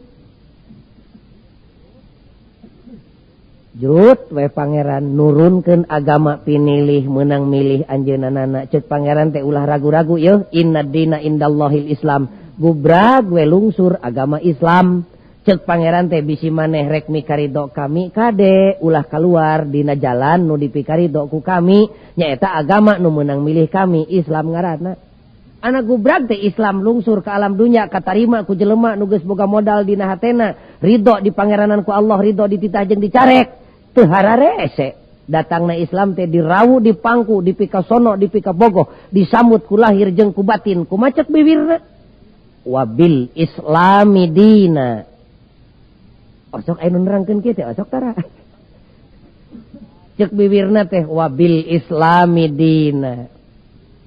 Jrut we pangeran nurunkeun agama pinilih meunang milih anjeunna cek pangeran teh ulah ragu-ragu yeuh inna dina indallahil Islam gubrag we lungsur agama Islam cek pangeran teh bisi maneh rek mikaridho kami kade ulah kaluar dina jalan nu dipikaridho ku kami nyaeta agama nu meunang milih kami Islam ngaranna. Anak gubrag teh Islam lungsur ke alam dunya katarima ku jelema nu geus boga modal dina hatena ridho di pangeranan ku Allah ridho dititah jeung dicarek teu hararese datangna Islam teh dirawu dipangku dipikasono dipikabogoh disambut ku lahir jeung ku batin ku macet bibirna wabil islami dina. Osok aya nu nerangkeun kieu teh osok tara. Cek bibirna teh wabil islami dina.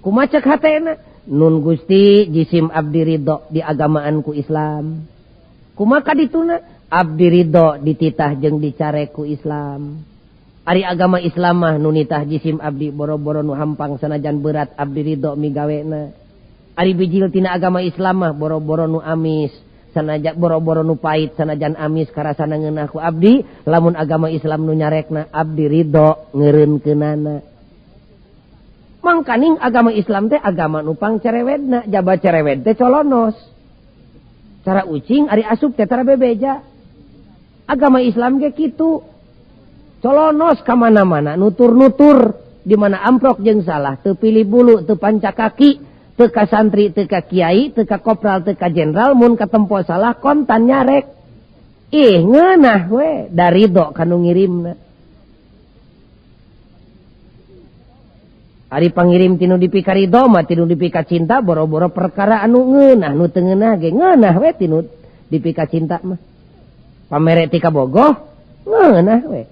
Kumaha cek hatena? Nun Gusti jisim abdi ridho di agamaan ku Islam. Kumaha kadituna? Abdi ridho dititah jeung dicare ku Islam. Ari agama Islam mah nu nitah jisim abdi boro-boro nu hampang sanajan berat abdi ridho migawena. Ari bijil tina agama Islam mah boro-boro nu amis sanajan boro-boro nu pait sanajan amis karasana ngeunah ku abdi, lamun agama Islam nu nyarekna abdi ridho ngeureunkeunana. Mangkaning agama Islam teh agama nu pangcerewedna, jaba cerewed teh colonos. Cara ucing ari asup teh tara bebeja. Agama Islam ge kitu. Colonos ka mana-mana, nutur-nutur di mana amprok jeung salah, teu pilih bulu, teu panca kaki, teu ka santri, teu ka kiai, teu ka kopral, teu ka jenderal, mun katempo salah kontan nyarek. Ih ngeunah we da ridho ka nu ngirimna. Ari pangirim tinu dipika ridho mah tinu dipika cinta boro-boro perkara anu ngeunah nu teu ngeunah ge ngeunah we tinu dipika cinta mah. Pamere ti kabogoh ngeunah we.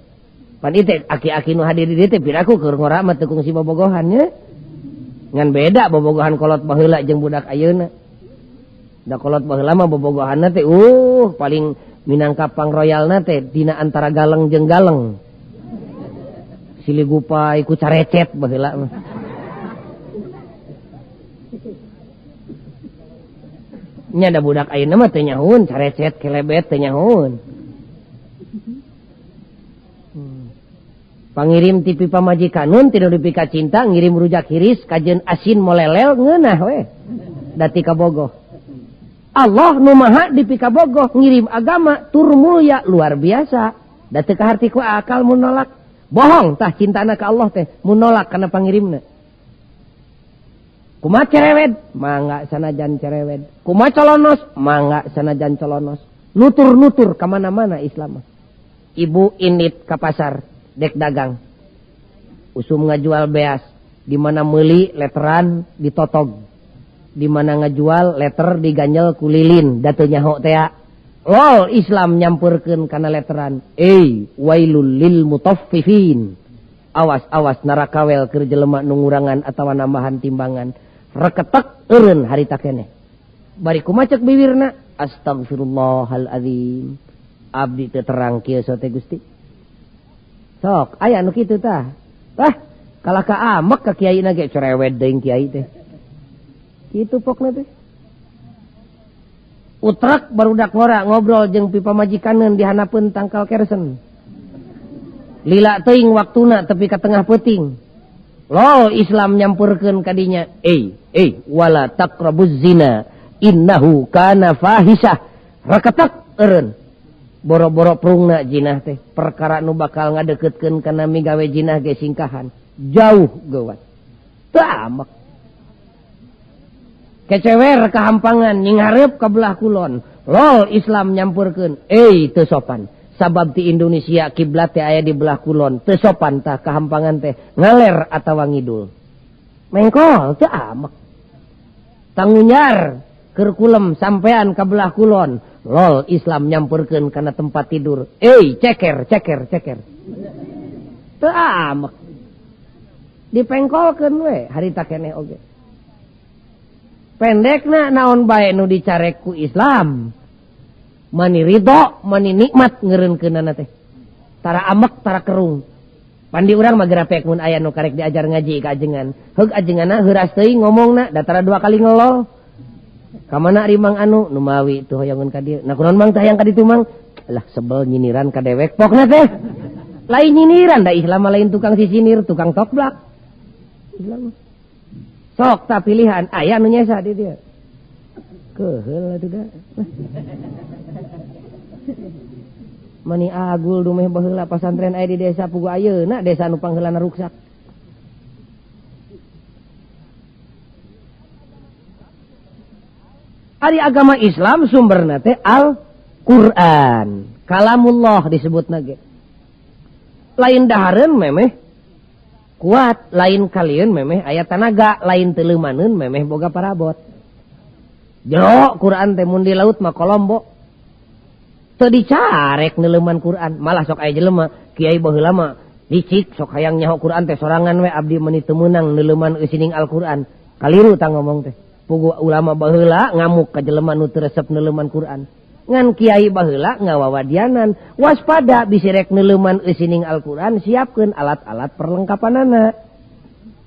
Pan ieu teh aki-aki nu hadir di dieu teh piraku keur ngora mah teu kungsi bobogohan nya. Ngan beda bobogohan kolot baheula jeung budak ayeuna. Da kolot baheula mah bobogohanna teh paling minangka pangroyalna teh dina antara galeng jeung galeng. Silih gupai ku carecet baheula mah. Nya da budak ayeuna mah teu nyahuun carecet kelebet teu nyahuun. Pangirim tipi pamajikanun tidak dipika cinta ngirim rujak hiris kajen asin molelel ngeunah we dati kabogoh. Allah nu maha dipika bogoh ngirim agama tur mulya luar biasa da teu kaharti ku akal mun nolak. Bohong tah cintana ka Allah teh mun nolak kana pangirimna. Kumaha cerewed mangga sanajan cerewed, kumaha colonos mangga sanajan colonos, nutur-nutur ka mana-mana Islam. Ibu indit ka pasar dek dagang, usum ngajual beas, di mana meuli letteran ditotog, di mana ngajual letter diganjel ku lilin, da teu nyaho tea. Lol Islam nyampurkeun kana letteran. Wailul lil mutaffifin. Awas-awas narakawel keur jelema nu ngurangan atawa nambahan timbangan. Reketek eureun harita keneh. Bari kumaha cek bibirna? Astagfirullahal azim. Abdi teu terang kieu sote Gusti. Sok, aya nu kitu tah. Tah, kalah ka amek ka kiai na ge cerewet deui kiai teh. Kitu pokna teh. Utrak barudak ngora ngobrol jeung pi pamajikaneun di hanapeun tangkal kersen. Lila teuing waktuna tepi ka tengah peuting. Lol Islam nyampurkeun ka dinya. Wala taqrabuz zina innahu kana fahisah. Reketek eureun. Boro-boro prungna jinah teh perkara nu bakal ngadeukeutkeun kana migawe jinah ge singkahan jauh geuwat teu amek kecewer kahampangan nyinghareup ka belah kulon. Lol Islam nyampurkeun teu sopan sabab ti Indonesia kiblat teh aya di belah kulon teu sopan tah kahampangan teh ngaler atawa ngidul mengkol teu amek tangunyar keur kulem sampean ka belah kulon. Lol Islam nyampurkeun kana tempat tidur. Ceker ceker ceker. Teu amek. Dipengkolkeun we harita keneh oge. Pendekna naon bae nu dicarek ku Islam. Mani ridho, mani nikmat ngeureunkeunana teh. Tara amek, tara kerung. Pandi urang mah gerapek mun aya nu karek diajar ngaji ka ajengan. Heug ajenganna heuras teuing ngomongna da tara dua kali ngelol. Kamana ari Mang anu nu mawi teu hoyongeun ka dieu. Nah kunaon Mang teh hayang ka ditu Mang? Lah sebel nyiniran ka dewek pokna teh. Lain nyiniran da Islam lain tukang sisinir, tukang tokblak. Islam. Sok tah pilihan aya nu nyesa di dieu. Keheul atuh da. Mani agul dumeh baheula pasantren aya di desa pugu ayeuna desa nu pangheulana ruksak. Ari agama Islam sumberna teh Al-Qur'an. Kalamullah disebutna ge. Lain dahareun memeh kuat, lain kalieun memeh aya tanaga, lain teuleumaneun memeh boga parabot. Jero Quran teh mun di laut mah kolombo. Teu dicarek neuleuman Quran, malah sok aya jelema kiai baheula mah Licik sok hayang nyaho Quran teh sorangan we abdi meuni teu meunang neuleuman eusining Al-Qur'an. Kaliru tah ngomong teh. Puguh ulama baheula ngamuk ka jelema nu teu resep neuleuman Quran. Ngan kiai baheula ngawawadianan, waspada bisi rek neuleuman eusining Al-Qur'an siapkeun alat-alat perlengkapanana.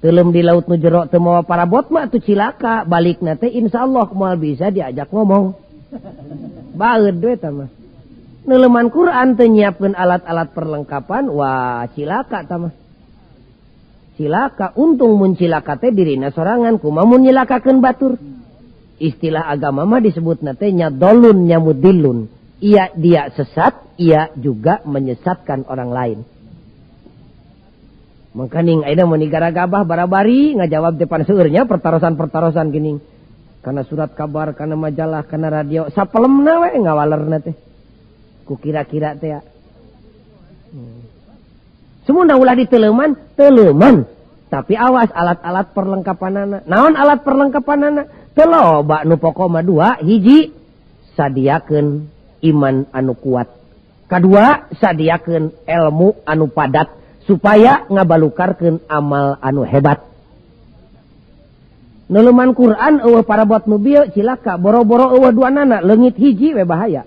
Teuleum di laut nu jero teu mawa parabot mah atuh cilaka, balikna teh insyaallah moal bisa diajak ngomong. Baeud we tah mah. Neuleuman Quran teu nyiapkeun alat-alat perlengkapan, wah cilaka tah mah. Cilaka, untung mun cilaka teh dirina sorangan, kumaha mun nyilakakeun batur. Istilah agama mah disebutna teh nyadolun nyamudilun. Ia dia sesat, ia juga menyesatkan orang lain. Mangkaning ayeuna mun digaragabah barabari ngajawab depan seueurnya pertarosan-pertarosan geuning. Kana surat kabar, kana majalah, kana radio, sapelemna we ngawalerna teh. Ku kira-kira teh ya. Semuna ulah diteleuman, teleuman. Tapi awas alat-alat perlengkapanana. Naon alat perlengkapanana? Teu loba nu pokok mah dua, hiji sadiakeun iman anu kuat. Kadua sadiakeun ilmu anu padat supaya ngabalukarkeun amal anu hebat. Neuleuman Quran eueuh parabot nu bieu cilaka, boro-boro eueuh duanana leungit hiji we bahaya.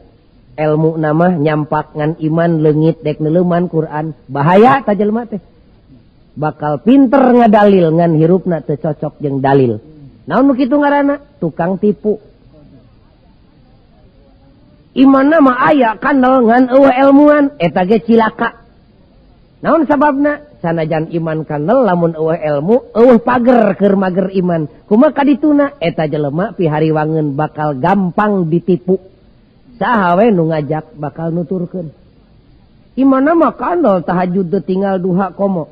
Ilmu nama nyampak ngan iman leungit dek neuleuman Quran bahaya ta jelema teh. Bakal pinter ngadalil ngan hirupna teu cocok jeung dalil. Naon nu kitu ngaranna? Tukang tipu. Imanna mah aya kandel ngan eueuh ilmuan eta ge cilaka. Naon sababna? Sanajan iman kandel lamun eueuh ilmu eueuh pager keur mager iman. Kumaha kadituna eta jelema pihariwangeun bakal gampang ditipu. Saha we nu ngajak bakal nuturkeun. Imanna mah kandel tahajud teu tinggal duha komo.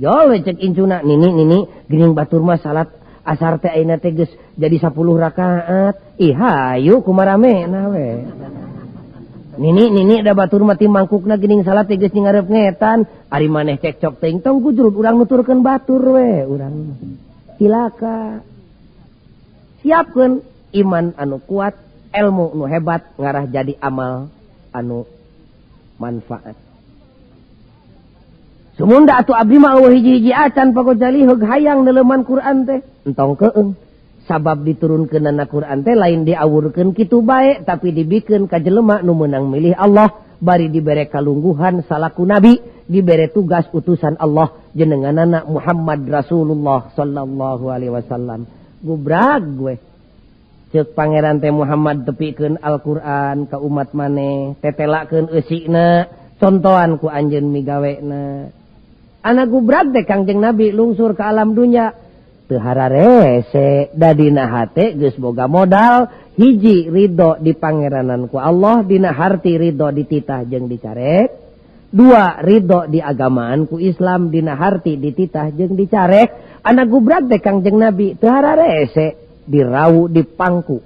Jol we cek incuna nini nini geuning batur mah salat asar teh ayeuna teh geus jadi 10 rakaat. Ih hayu kumaramena we. Nini nini da batur mah ti mangkukna geuning salat teh geus ngarep ngetan. Ari maneh cekcok teuing tong gujrud urang nuturkeun batur we urang. Cilaka. Siapkeun iman anu kuat, ilmu nu hebat ngarah jadi amal anu manfaat. Sumunda atuh abdi mah eueuh hiji-hiji acan pagojali heug hayang neuleuman Quran teh. Entong keung. Sabab diturunkeunana Quran teh lain diawurkeun kitu bae tapi dibikeun ka jelema nu meunang milih Allah bari dibere kalungguhan salaku nabi, dibere tugas utusan Allah jenenganana Muhammad Rasulullah sallallahu alaihi wasallam. Gubrag we. Ceuk pangeran teh Muhammad tepikeun Al-Qur'an ka umat maneh, tetelakeun eusina, contohan ku anjeun migawena. Anak gubrag teh Kangjeng Nabi lungsur ke alam dunya. Teu hararese da dina hate geus boga modal, hiji ridho di pangeranan ku Allah, dina harti ridho dititah jeung dicarek. Dua ridho di agamaan ku Islam, dina harti dititah jeung dicarek. Anak gubrag teh Kangjeng Nabi teu hararese dirau dipangku,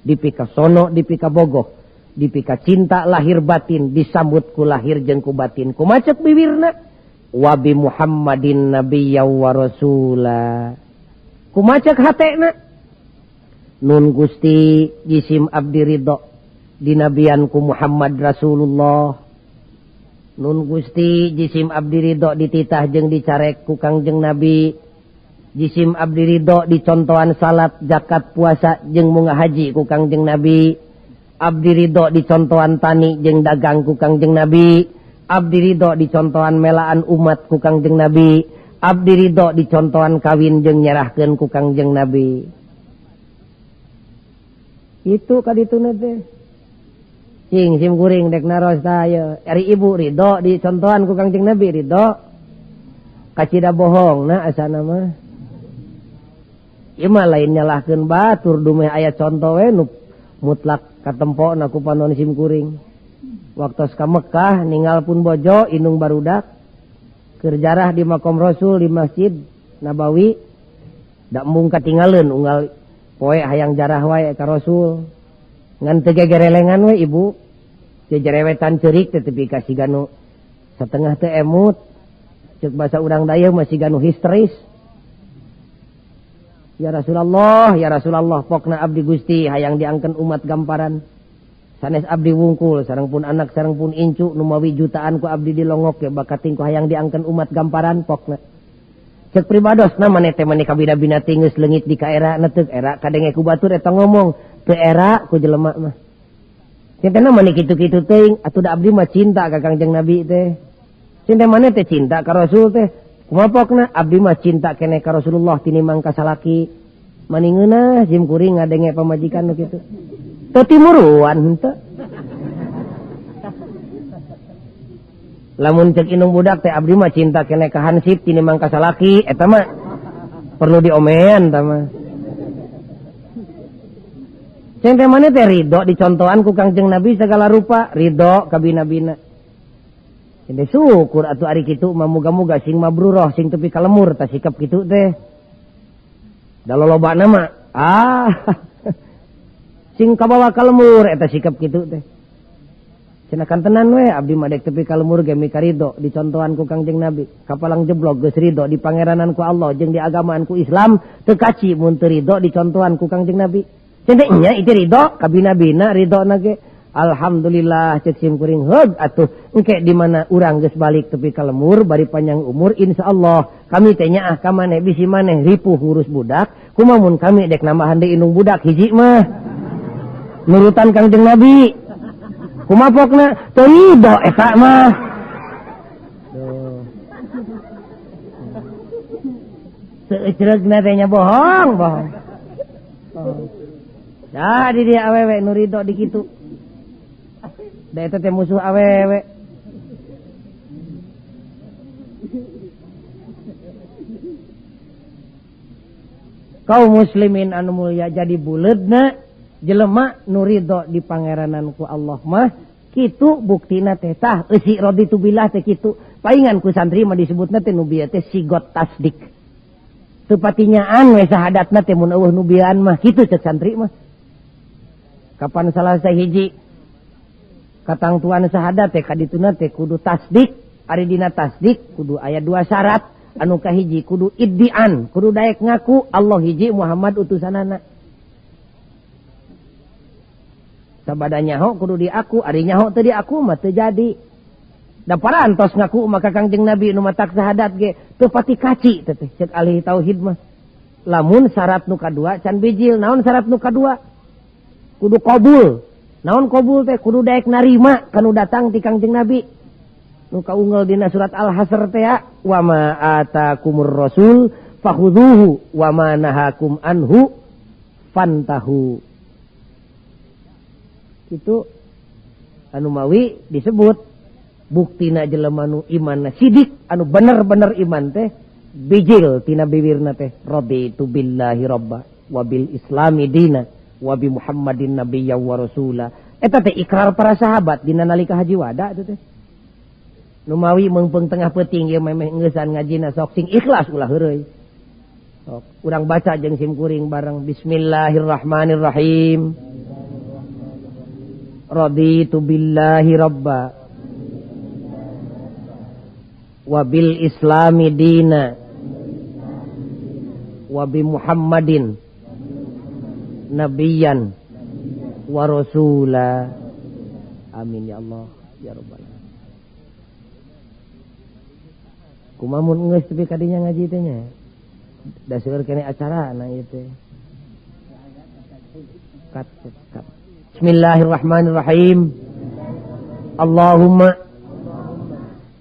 dipika sono dipika bogoh, dipika cinta lahir batin, disambut ku lahir jeung ku batin. Kumacek bibirna wabi Muhammadin nabiyya wa rasula. Kumacek hatena nun Gusti jisim abdi ridho dinabian ku Muhammad Rasulullah. Nun Gusti jisim abdi ridho dititah jeung dicarek ku Kangjeng Nabi. Jisim abdi ridho dicontohan salat, zakat, puasa jeung munga haji ku Kangjeng Nabi. Abdi ridho dicontohan tani jeung dagang ku Kangjeng Nabi. Abdi ridho dicontohan melaan umat ku Kangjeng Nabi. Abdi ridho dicontohan kawin jeung nyerahkeun ku Kangjeng Nabi. Itu kadituna teh. Cing sim kuring dek naros tah ieu. Ari ibu ridho dicontohan ku Kangjeng Nabi ridho. Kacida bohong na asana mah. Ieu mah lain nyalahkeun batur dumeh aya conto we nu mutlak katempona ku panon sim kuring. Waktos ka Mekah ninggal pun bojo indung barudak keur jarah di makom Rasul di Masjid Nabawi da embung katingaleun unggal poe hayang jarah wae ka Rasul ngan teu gegerelengan we ibu teu jerewetan ceurik teh tepi ka siga nu satengah teu emut ceuk basa urang dayeuh mah siga nu histeris. Ya Rasulullah, ya Rasulullah, pokna abdi Gusti hayang diangkeun umat gamparan. Sanes abdi wungkul sareng pun anak sareng pun incu nu mawi jutaan ku abdi dilongok ge bakating ku hayang diangkeun umat gamparan pokna. Cek pribadosna maneh teh maneh kabina-bina geus leungit di ka era na teu era kadenge ku batur eta ngomong teu era ku jelema mah. Cintana maneh kitu-kitu teuing atuh da abdi mah cinta ka Kangjeng Nabi teh. Cinta maneh teh cinta ka Rasul teh. Kumaha pokna abdi mah cinta keneh ka Rasulullah tinimbang ka salaki. Mani ngeunah sim kuring ngadenge pamajikan nu kitu. Teu timuruan henteu. Lamun cek indung budak teh abdi mah cinta keneh ka hansip tinimbang ka salaki eta mah perlu diomean eta mah. Cinta maneh teh ridho dicontohan ku Kangjeng Nabi segala rupa, ridho ka bina-bina. Cinta syukur atuh ari kitu mah muga-muga sing mabruroh sing tepi ka lemur tah sikap kitu teh. Da lolobana mah ah sing kabawa ka lemur eta sikap kitu teh. Cenah kantenan we abdi mah dek tepi ka lemur ge mika ridho dicontohan ku Kangjeng Nabi. Kapalang jeblok geus ridho di pangeranan ku Allah jeung di agamaan ku Islam teu kaci mun teu ridho dicontohan ku Kangjeng Nabi. Cenah nya itu ridho kabina-bina ridho na ge. Alhamdulillah cek sim kuring heug atuh engke di mana urang geus balik tepi ka lemur bari panjang umur insyaallah kami teh nyaah ka maneh bisi maneh ripuh ngurus budak kumaha mun kami dek nambahan deui indung budak hiji mah nurutan Kangjeng Nabi kumaha pokna teu ridho eta mah. Duh. Seucreugna teh nya bohong bohong. Oh. Jadi dia awewe nu ridho di kitu. Da eta teh musuh awewe. Kaum muslimin anu mulia jadi buleudna jelema nu ridho di pangeranan ku Allah mah kitu buktina teh tah eusi raditu billah teh kitu. Paingan ku santri mah disebutna teh nu bieu teh sigot tasdik. Teu patinyaan we sahadatna teh mun eueuh nu bieuan mah kitu cek santri mah. Kapan salah sahiji katangtuan sahadat teh kadituna teh kudu tasdik, ari dina tasdik kudu aya dua syarat, anu kahiji kudu iddian, kudu daek ngaku Allah hiji Muhammad utusanana. Sabada nyaho kudu diaku, ari nyaho teu diaku mah teu jadi. Da parantos ngaku maka Kangjeng Nabi nu matak sahadat ge teu pati kaci teh cek ahli tauhid mah. Lamun syarat nu kadua can bijil, naon syarat nu kadua? Kudu qabul. Naon qabul teh kudu daek narima kanu datang ti Kangjeng Nabi. Nu kaunggal dina surat Al-Hasr teh wa ma atakumur rasul fakhudhuhu wa ma nahakum anhu fantahu. Itu anu mawi disebut buktina jelema nu imanna sidik anu bener-bener iman teh bijil tina bibirna teh raditu billahi robba wa bil islami dina wa bi Muhammadin nabiyya wa rasula. Eta teh ikrar para sahabat dina nalika haji wada eta teh. Nu mawi meungpeung tengah peuting ieu memeh ngeusan ngajina sok sing ikhlas ulah heureuy. Sok urang baca jeung sim kuring bareng bismillahirrahmanirrahim. Raditu billahi robba wa bil islami dina wa bi Muhammadin nabiyan wa rasula. Amin ya Allah ya rabbal alamin. Kumaha mun geus tepi ka dinya ngaji teh nya? Da seueur keneh acara na ieu teh. Kat kat. Bismillahirrahmanirrahim. Allahumma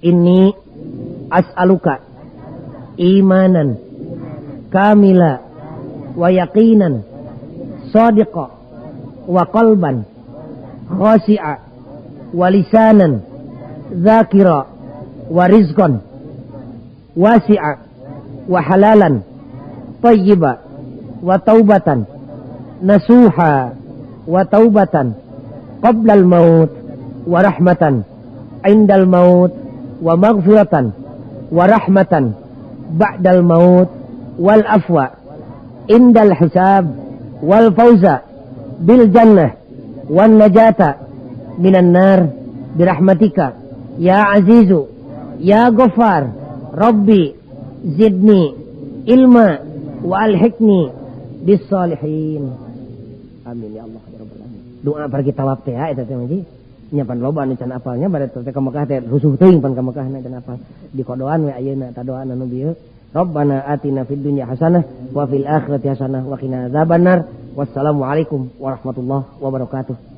inni as'aluka imanan kamila wa yaqinan sadiqa wa qalban khashi'a wa lisanan dzakira wa rizqan wasi'a wa halalan thayyiba wa taubatan nasuha wa taubatan qabla al-maut wa rahmatan indal maut wa maghfiratan wa rahmatan ba'dal maut wal afwa indal hisab wal fauza bil jannah wan najata minan nar birahmatika ya azizu ya ghaffar rabbi zidni ilma wa alhiqni bis salihin. Amin ya Allah ya rabbal alamin. Doa pergi tawaf teh eta teh mah nya pan loba anu can apalnya bade teh ka Mekah teh rusuh teuing pan ka Mekah na can apal. Dikodoan we ayeuna ta doa anu bieu. Rabbana atina fid dunya hasanah wa fil akhirati hasanah wa qina adzabannar. Wassalamualaikum warahmatullahi wabarakatuh.